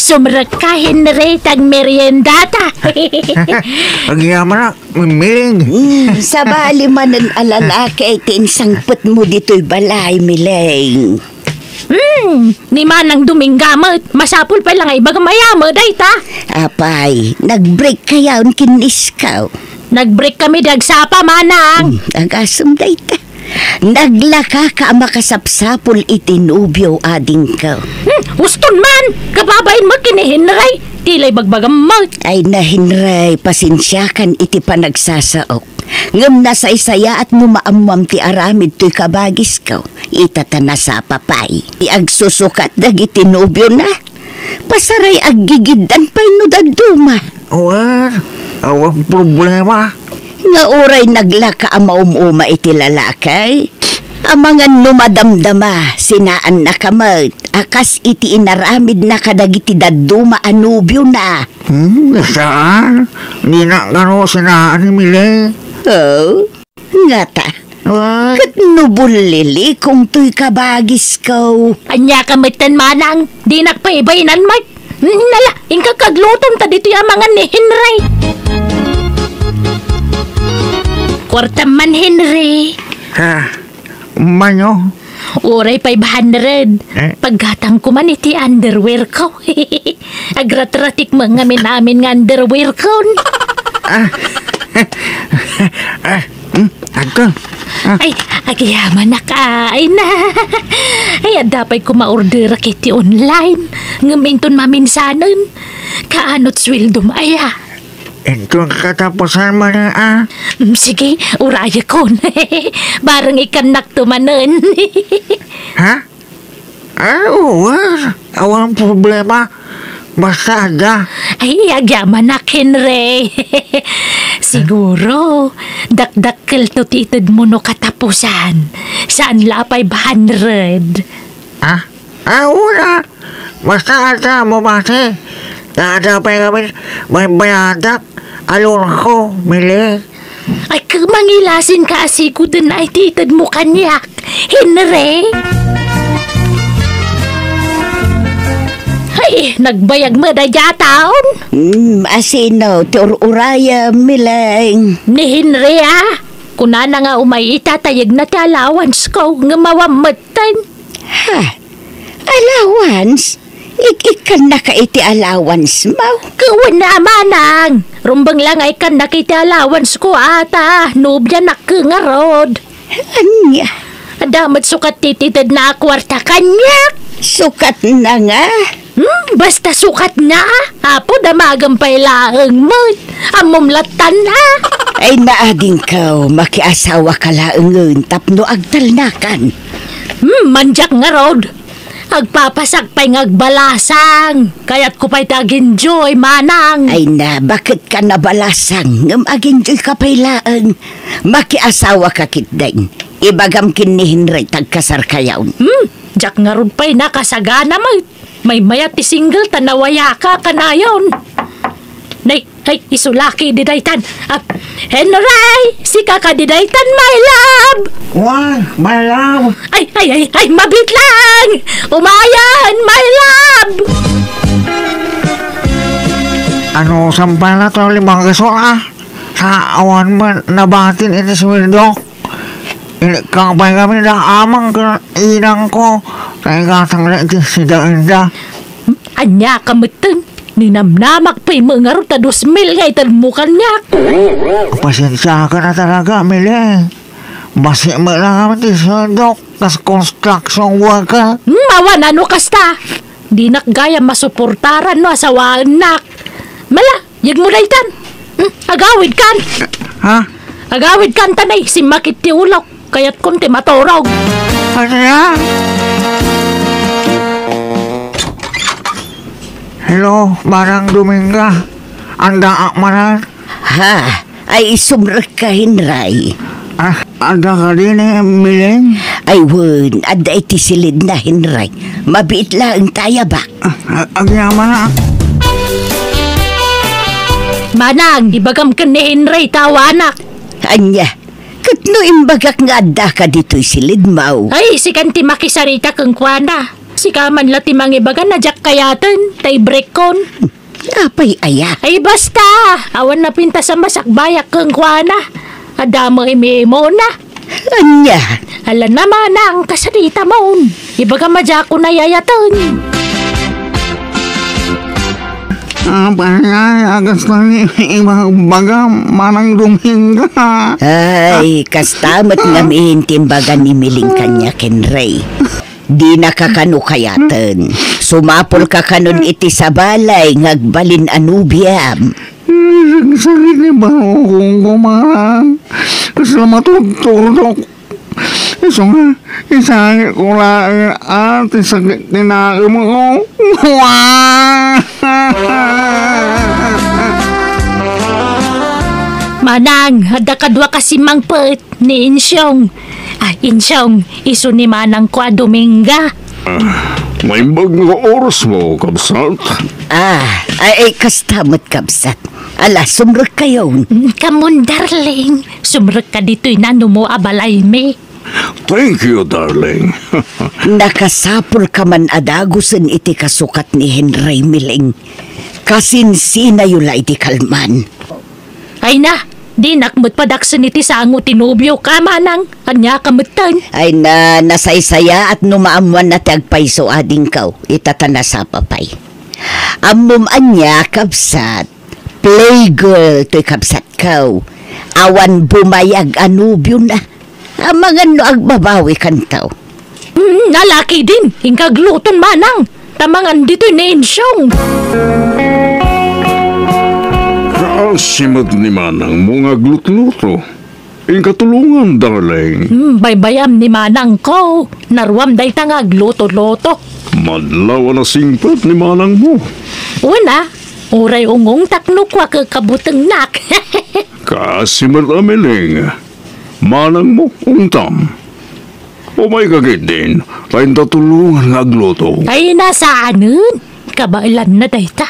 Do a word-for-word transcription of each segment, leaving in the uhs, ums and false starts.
Sumrekka, Henry, ta agmeriendata. Agyamanak, Miling. Hmm, sabali manen a lalaki ti insangpetmo ditoy balay, Miling. Hmm, ni Manang Dominga met, masapul pay la nga ibagam aya met dayta. Apay, nag-break kayon ken iskaw? Nag-break kami di agsapa, Manang. Hmm, agasem dayta. Naglakaka a makasapsapul iti nobio, adingko. Hmm, uston man! Kababain met ken ni Henry. Ti la ibagbagam met. Ay na, Henry, pasensiakan iti panagsasaok. Ngem nasaysayaat no maammoam ti aramid toy kabagisko. Ita ta nasapa pay. Ti agsusukat dagiti nobiona. Pasaray aggigiddan pay no dadduma. Wen, awan problema. Nga uray naglaka a maum-uma iti lalaki, amangan no madamdama, sinaannaka met a kas iti inaramidna kadagiti dadduma a nobiona. Hmm, saan? Dinak kano sinaan ni Mile. Oh? Ngata, Ay. Ket no bullilikong toy kabagisko. Ania ka metten, Manang? Dinak pay ibaynan met. Nala, inka kaglutom ta ditoy amangan ni Henry. Kuartam man, Henry. Ha? Mano? Uray five hundred. Eh? Paggatangko man iti underwear ko. Agratratik mo nga minamin nga underwear ko. Ah. Ah, hmm, agko. Ah. Ay, agyamanak, ay na. Ay, adda pay ko maorderak iti online. Ngem inton maminsanen, kaanot sueldom aya? Inton katapusan man, ah. Mm, sige, urayekon. Bareng ikannakto manen. Ha? Ah, oo, ah. Awan problema. Basta adda. Ay, agyamanak, Henry. Siguro, dakdakkelto ti itedmo no katapusan. Saan la a five hundred. Ah? Ah, una. Basta adda mo base. Adda pay kami baybayadak. Alurko, Mili. Ay, ka-, mangilasin ka a sikoden ay ti itedmo kaniak, Henry. Ay, nagbayag met daydiay a taon. Hmm, asino ti ur-urayem, Mileng? Ni Henry, a. Kunana nga umay itatayegna ti allowance ko, ngem awan metten. Ha? Allowance? Ik-ikkannaka iti allowance mo? Wen a, Manang. Rumbeng la nga ikkannak iti allowance ko, a, ta nobianak ngarud. Ania? Adda met sukat ti itedna a kuarta kaniak. Sukatna nga? Hmm, basta sukatna. Apo, damagem pay laeng met. Ammom lattan, a? Ay, naadingko, makiasawaka laengen tapno agtalnakan. Hmm, mandiak ngarud. Agpapasak pay nga agbalasang. Kayatko pay ti agenjoy, Manang. Ay na, baket ka nabalasang, ngem agenjoy ka pay laeng. Makiasawaka ketdin. Ibagam ken ni Henry ti agkasarkayon. Hmm, diak ngarud pay nakasagana met. Maymayat ti single ta nawayaka kanayon. Nay, Ay, isu la kadi daytan. A, Henry, sika kadi daytan, my love? Why, my love? Ay, ay, ay, ay, mabiit lang! Umayen, my love! Ano, sampay na to limang gasol, a? Sa awan man nabatin iti suweldo. Inikkan pay kami da amang ken inangko. Kay gatang na iti sidaenda. Ania ka metten? Ninamnamak pay met ngarud ta dos mil nga itedmo kaniak. Pasensiakan a talaga, Mili. Basi met lang kami ti sueldok, kas construction worker. Hmm, awan a no kasta. Dinak gayam masuportaran no asawaennak. Mala, yegmo daytan. Hmm, agawidkan. Ha? Agawidkan ta nay, simmakit ti ulok. Kayatkon ti maturog. Ania? Hello, Manang Dominga. Andaak manen? Ha? Ay, sumrekka, Henry. A, adda kadi ni Miling? Ay, wen, adda iti silidna, Henry. Mabiit laeng ta ayabak. A, a, agyamanak. Manang, ibagam ken ni Henry ta awanak. Ania? Ket no imbagak nga addaka ditoy silidmo? Ay, sikan ti makisarita kenkuana. Sika man la ti mangibaga na diak kayaten, ta ibrekkon. Apay aya? Ay, basta! Awan napintas a masakbayak kenkuana. Adda met imimuna. Ania? Ala na, manang, kasaritamon. Ibagam a diakon a yayaten. Apay aya kasta ni ibaga, Manang Dominga? Ay, kasta met ngamin ti imbaga ni Miling kaniak, Henry. Dinaka kano kayaten. Sumapulka kanon iti sabalay nga agbalin a nobiam. Nagsakit ni barukongko, manang. Kasla matugturdok. Isu nga, isangitko laeng a ti sakit ti nakemko. Manang, adda kaduaka simmangpet. Ni Insyong. Ah, Insyong, isu ni manangko a Dominga. Ah, naimbag nga oras mo, kabsat. Ah, ay, ay, kasta met, kabsat. Ala, sumrekkayon. Mm, kamon, darling. Sumrekka ditoy nanumo a balaymi. Thank you, darling. Nakasapulka man a dagusen iti kasukat ni Henry, Miling. Kasinsinayo la iti kalman. Ay na, dinak met padaksen iti sango ti nobio ka, manang. Ania ka metten? Ay na, nasaysayaat no maammuanna ti agpayso a dingkaw, ita ta nasapa pay. Ammom ania, kabsat? Playgirl toy kabsatkaw. Awan bumayag a nobiona. Amangan no agbabawikanto. Mm, nalaki din, inka agluton manang. Ta mangan ditoy ni Insyong. Kaasi met ni manangmo nga aglutluto. Inka tulongan, darling. Hmm, baybay-am ni manangko. Naruam dayta nga agluto-luto. Madlaw a nasingpet ni manangmo. Wen a, uray ungong tapno kua kekabutengnak. Kaasi met a Miling. Manangmo, untam. Umayka ketdin, ta inta tulongan nga agluto. Ay, nasaanen. Kabaelanna dayta.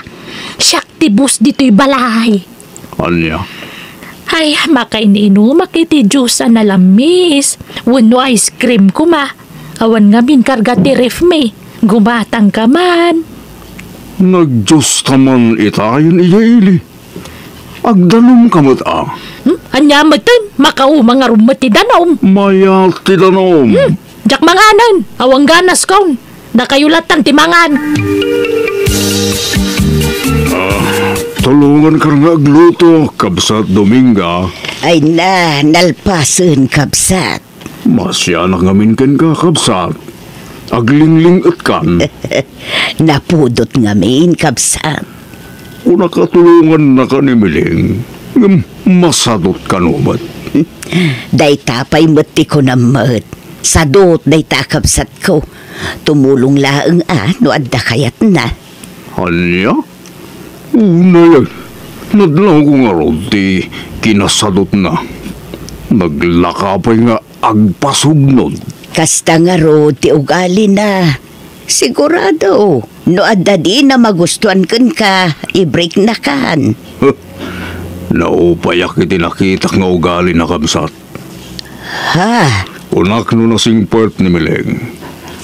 Siak ti boss ditoy balay. Ania? Ay, makain-inumak iti juice a nalammis. Wenno ice cream koma. Awan ngamin karga ti ref mi. Gumatangka man. Nagjuice ka man itayen, iya ili. Agdanumka met a. Hmm? Ania metten? Makauma ngarud met ti danum. Mayat ti danum. Hmm? Diak manganen. Awan ganaskon. Dakayo lattan ti mangan. Ah, tulonganka nga agluto, kabsat Dominga. Ay na, nalpasen, kabsat. Masianak ngamin kenka, kabsat. Aglingling-etkan. Napudot ngamin, kabsat. Kunak a tulongannaka ni Miling, ngem masadot kano met. Dayta pay met ti kunam met. Sadot dayta a kabsatko. Tumulong laeng a no adda kayatna. Ania? Unay, nadlawko ngarud ti kinasadotna. Naglaka pay nga agpasugnod. Kasta ngarud ti ugalina. Sigurado, no adda dina magustuan kenka, ibreaknakan. Naupayak iti nakitak nga ugalina, kabsat. Ha? Kunak no nasingpet ni Miling.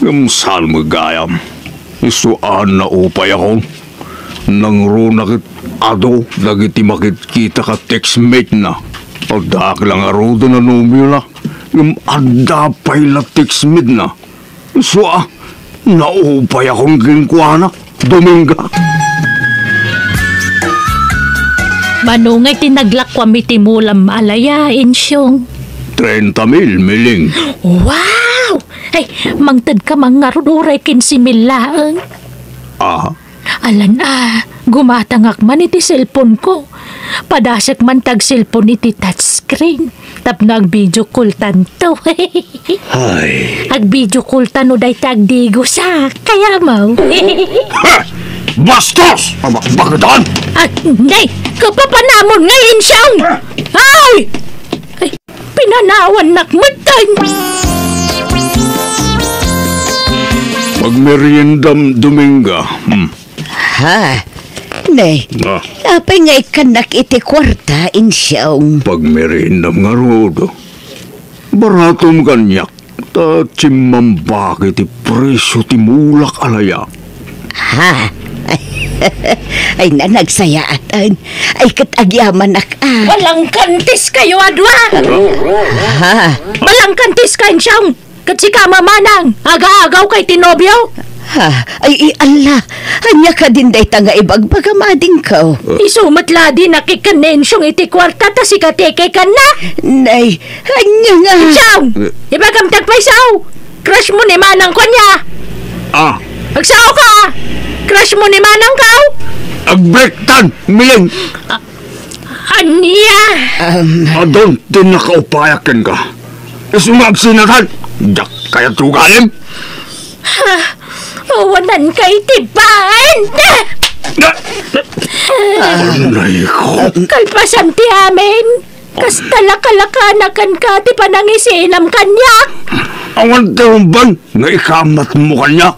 Ngem saan met gayam. Isu a naupayakon. Nangruna ket adu dagiti makitkitak a textmate-na. Addaak la ngaruden a nobiona, ngem adda pay la textmate-na. Isu a, naupayakon kenkuana, Dominga. Mano ngay ti naglakuam iti mulam a laya, Insyong? Treinta mil, Miling. Wow! Ay, mangtedka man ngarud uray kinse mil laeng. Ah? Alan a, gumatangak man iti cellphone-ko. Padasek man ti agcellphone iti touchscreen. Tapno agvideo call-tanto. Ay. Agvideo call-ta no dayta agdigosak. Kayam. Ha! Bastos! Abakbaketan! Ah, nay, kapapanamon nga, Insyong! Ah! Ay! Ay, pinanawannak metten. Pagmeriendam, Dominga. Hmm. Ha? Nay, Ah. apay nga ikkannak iti kuarta, Insyong? Pagmeriendam ngarud. Baratom kaniak. Ta chimmambak iti presio ti mulak a laya. Ha? Ay na, nagsayaatan. Ay, ket agyamanak a. Balangkantis kayo a dua! Ha? Balangkantis ka, Insyong! Ket sika, Manang, agaagawka iti nobio? Ha? Ay, i-, alla! Ania kadin dayta nga ibagbagam, adingko? Isu met la a dinak ikkan ni Insyong iti kuarta ta sika ti ikikanna? Nay, ania nga? Insyong! Ibagam ti agpayso! Crush mo ni Manang ko ania? Ah. Agsao ka! Crush mo ni Manang ko? Agbrektan, Miling! A-, ania? Um. Adun ti nakaupayak kenka. Isu nga agsinatan, diak kayat ugalim. Ha? Awanan ka iti bain! Na-, na-, Anay ko. Kalpasan ti amin. Kasta la kalakanakanka ti panangisinam kaniak. Awan ti umban nga ikamatmo kaniak.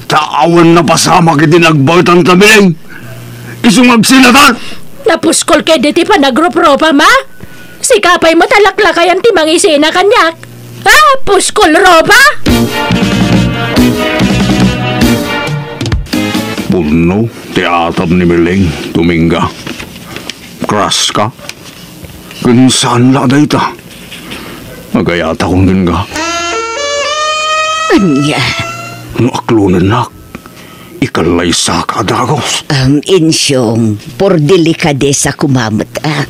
Ta awan napasamak iti nagbaetan ta, Miling. Isu nga agsinatan. Napuskol kadi ti panagropropam, a? Sika pay met a laklakayan ti mangisina kaniak. A, puskol ropa! Pudno ti atam ni Miling, Dominga. Crush ka? Ken saan la dayta? Agayatakon kenka. Ania? No aklonennak, ikalaysaka a dagus. Am, Insyong, por delikadesa koma met, a.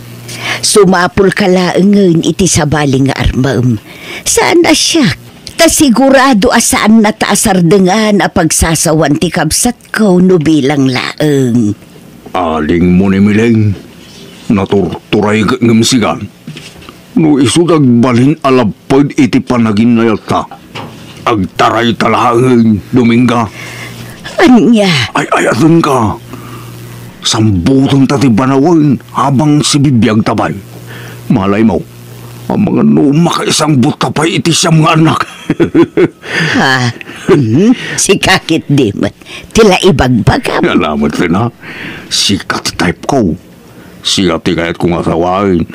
Sumapulka laengen iti sabali nga armem. Saan a siak, ta sigurado a saannata a sardengan a pagsasawan ti kabsatko no bilang laeng. Adingmo ni Miling, naturturay ket ngem sika. No isu ti agbalin a lapped iti panaginnayatta, agtarayta laengen, Dominga. Ania? Ay-ayatenka. Sambutenta ti banawen habang sibibiagta pay. Malaymo, amangan no makaisangbutta pay iti siam nga annak. Ha? Mhm. Sika ketdi met ti la ibagbagam. Ala met, Rina. Sika ti type ko. Sika ti kayatko nga asawaen.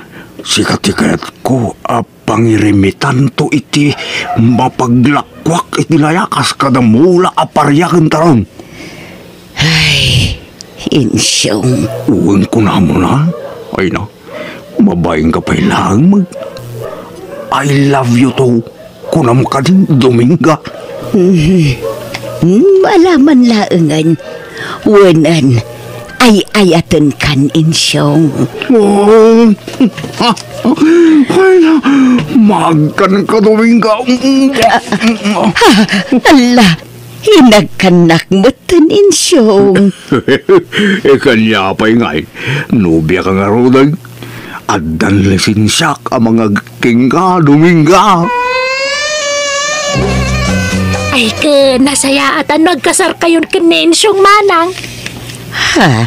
Sika ti kayatko a pangirimitanto iti mapaglakuak iti laya kas kada mula a pariaken taron. Ay, Insyong. Wen kunamona, ay na, mabainka pay laeng mag-, "I love you too." Kunam kadi, Dominga? Hmm. Hmm, alaman laengen. Wenen, ay-ayatenkan, Insyong. Oh. Ay na, maagkanka, Dominga. Ah, ah, ala, inagkannak met. Ten Insyong. E, kaniapay ngay, nobiaka ngaruden? Addan lisensiak a mangagkenka, Dominga. Ay, ket nasayaat a no agkasarkayon ken ni Insyong, Manang. Ha?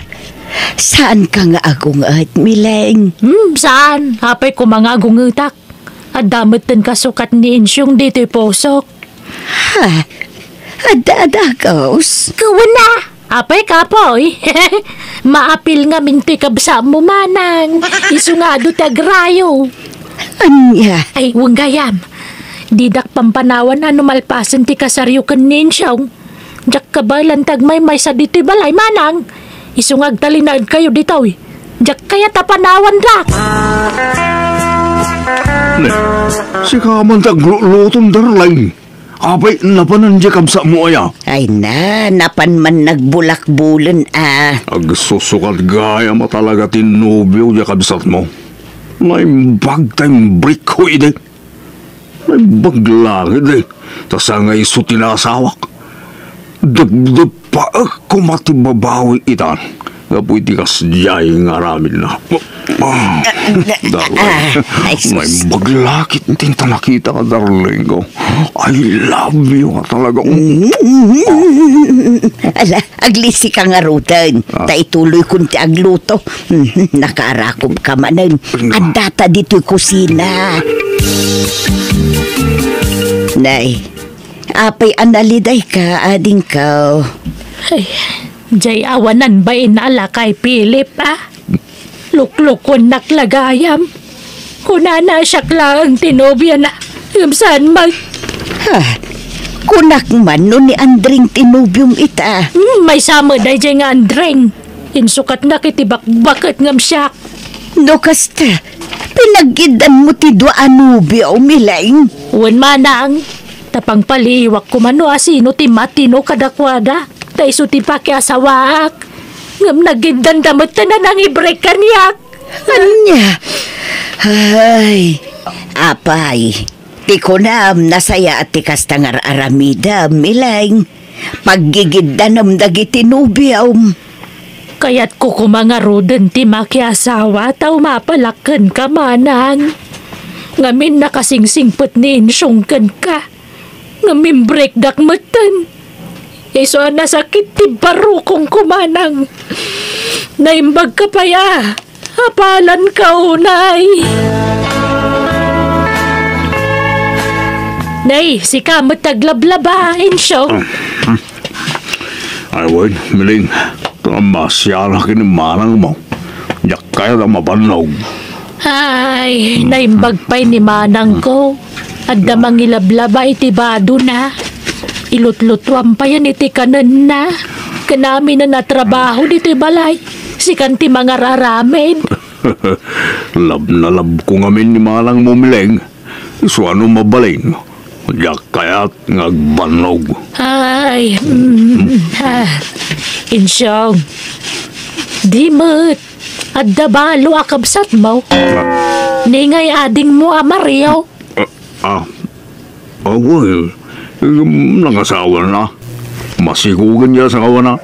Saanka nga agunget, Miling? Hmm, saan? Apay koma nga agungetak. Adda met ten kasukat ni Insyong ditoy pusok. Ha? Adda a dagus? Kuana. Apay, kapoy. Maapil ngamin toy kabsatmo, Manang. Isu nga adu ti agrayo. Ania? Ay, wen gayam. Didak pampanawan a no malpasen ti kasaryo ken ni Insyong, diak kabaelan ti agmaymaysa ditoy balay, Manang. Isu nga agtalinaedkayo ditoy, diak kayat a panawandak. Ne, sika man ti agluloton, darling. Apay, napanen diay kabsatmo aya? Ay na, napan man nagbulakbulen a. Agsusukat gayam a talaga ti nobio diay kabsatmo. Naimbag ta imbrikko idi. Naimbag la idi, ta saan nga isu ti naasawak. Depdeppaek koma ti babawi itan gapu iti kasdiay nga aramidna. Ah, ah, darling, ah, ay, sus. Naimbag la ket ti nakita nga darling ko. I love you nga talaga. Mm. Ala, aglisika ngaruden. Ah. Ta ituloykon ti agluto. Mhm, nakaarakomka manen. Ano? Addata ditoy kusina. Nay, apay a nalidayka, adingko? Ay, diay awanan bain a lakay, Philip, a? Luklukuennak la gayam. Kunana a siak laeng ti nobiana, ngem saan met. Ha? Kunak man no ni Andring ti nobiom ita. Hmm, maysa met daydiay nga Andring. Insukatnak iti bakbaket ngem siak. No kasta, pinagiddanmo ti dua a nobiom, Mileng? Wen, manang. Ta pangpaliiwak koma no asino ti matino kadakuada. Ta isu ti pakiasawaak. Ngem nagiddanda met ta nanangibreak kaniak. Ania? Ay, apay. Ti kunam, nasayaat ti kasta nga ar-aramidem, Mileng. Paggigiddanem dagiti nobiom. Kayatko koma ngaruden ti makiasawa ta umapalak kenka, manang. Ngamin nakasingsingpet ni Insyong kenka. Ngem imbreakdak metten. Isu a nasakit ti barukongko, manang. Naimbagka pay a. Apalanka unay. Nay, sika met ti aglablaba, Insyong. Ay, wen, Mileng, ta masiara ken ni manangmo. Diak kayat a mabannog. Ay, naimbag pay ni manangko. Adda mangilablaba iti badona. Ilutlutuan payen iti kanenna. Ken aminen a trabaho ditoy balay. Sikan ti mangar-aramid. Love na love ko ngamin ni manangmo, Mileng. Isu a no mabalin, diak kayat nga agbannog. Ay, mm, ah, Insyong. Di met, adda balo a kabsatmo. Ni ngay adingmo a Mario. Ah, ah, ah, wen, nangasawa na. Masikogen ti asawana.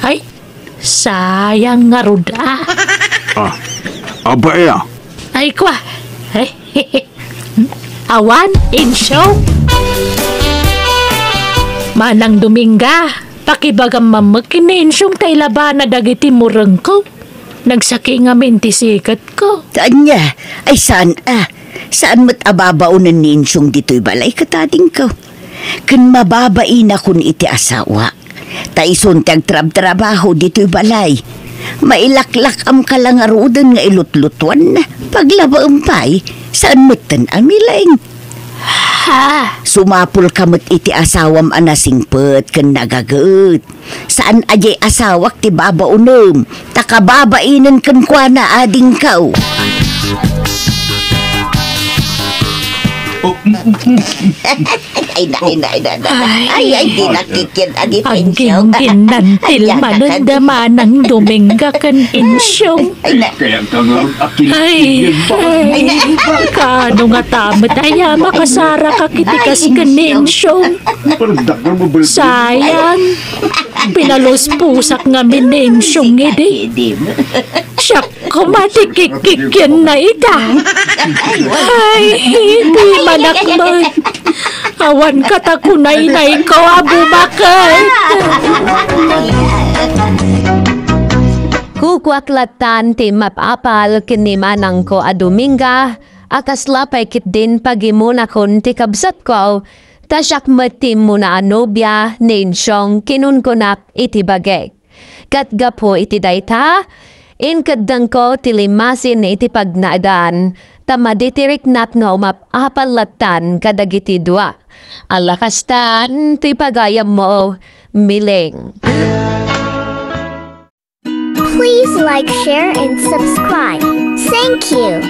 Ay, sayang ngarud a. Ah, apay a? Ay, kwa. Awan, Insyong. Manang Dominga, pakibagam man met ken ni Insyong ta ilabana dagiti murengko. Nagsaki ngamin ti siketko. Ania? Ay, saan a? Saan met a babaonen ni Insyong ditoy balay ket adingko? Ken mababainakon iti asawa. Ta isun ti agtrabtrabaho ditoy balay. Mailaklak-amka la ngaruden nga ilutlutuanna. Paglabaem pay, saan metten a, Mileng? Ha? Sumapulka met iti asawam a nasingpet ken nagaget. Saan a diay asawak ti babaonem, ta kababainen kenkuana adingko. Ay, na, ay, na, ay, na, na. Ay, ay, di nakikit, adi, Insyong. Agginginantil manen da Manang Dominga ken Insyong. Ay, na. Kayatko nga akin. Ay, ay, na. Kaano ngata met aya makasaraka iti kas ken ni Insyong? Sayang. Pinaluspusak ngamin ni Insyong idi. Siak koma ti kikkikienna ita. Ay, di manak met. Awan kata kunaynayko a bumaket. Kukuak lattan ti mapapal ken ni manangko a Dominga, a kasla pay ketdin pagimonakon ti kabsatko, ta siak met ti immuna a nobia ni Insyong kinunkunak iti bagik. Ket gapu iti dayta, inkeddengko ti limasin iti pagnaedan, ta madi ti riknak nga umap-apal lattan kadagiti dua. Ala kastan ti pagayammo, Mileng. Please like, share, and subscribe. Thank you.